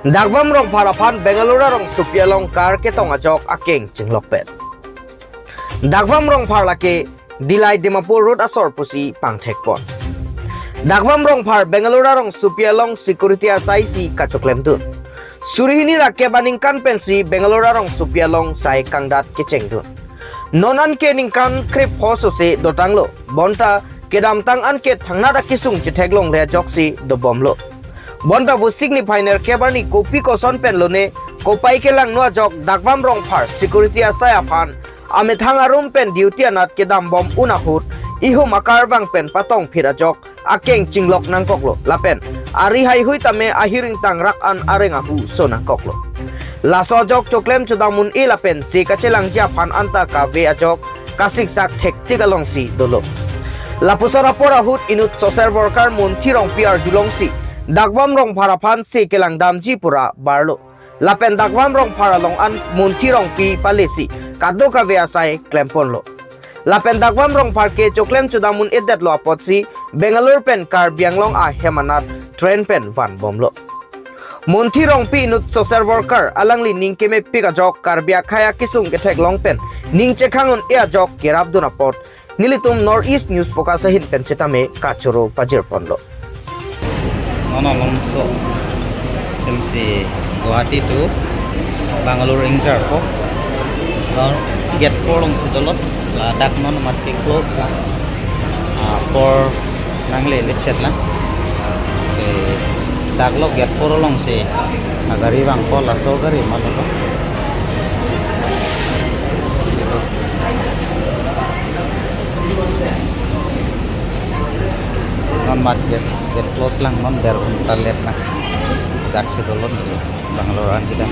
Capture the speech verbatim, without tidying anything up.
Dagvam Rongphar aphan Bengaluru arongsopi along car ketong ajok akeng chinglokpet. Dagvam Rongphar lake Dillai Dimapur road asor pusi pangthekpon. Dagvam Rongphar Bengaluru arongsopi along security asai si kachoklemdun. Suri hini ra kep aningkan pensi Bengaluru arongsopi along sai kangdat kechengdun. Non anke ningkan krepho sose dotanglo. Bonta kedamtang anke thangnat akesung chetheklongle ajoksi dobomlo. Bonta Vosik niphai nerkep arni kopi koson pen lone kopai kelangno ajok Dagvam Rongphar security asai aphan amethang arum pen duty anat kedambom un ahut ihum akarvang pen patongphit ajok akeng chinglok nangkoklo lapen ari haihui tame ahiring tangrak an areng ahu so nangkoklo. Laso ajok choklem chodam un-e lapen se kachelangji aphan anta kave ajok kasiksak thektik alongsi dolo. Lapuson apor ahut inut social worker Monthi Rongpi arjulongsi Dagvam Rongphar aphan se kelangdamji pura barlo. Lapen Dagvam Rongphar along an Monthi Rongpi palesi kadokave asai klemponlo. Lapen Dagvam Rongphar ke choklem chodam un-edetlo apotsi Bengaluru pen Karbi Anglong ahem anat train pen vanbomlo. Monthi Rongpi inut social worker alangli ning kemepik ajok Karbi akhei akesung ketheklong pen ning chekhang un-e ajok kerapdun apot nelitum North East News Focus ahin pen sitame kachoro pajirponlo. Non alongso pensi Guwahati to Bangalore ingjarpo. Non gate four alongsi dolo, ladak non mamat ke close lang. Ah, apor nangle lechet lang. Si daklok gate four alongsi agari vangpo, laso gari ma lo. Non mamat gate, gate close lang, non der ghonta let lang. Daksi dolo neli Bangalore an kita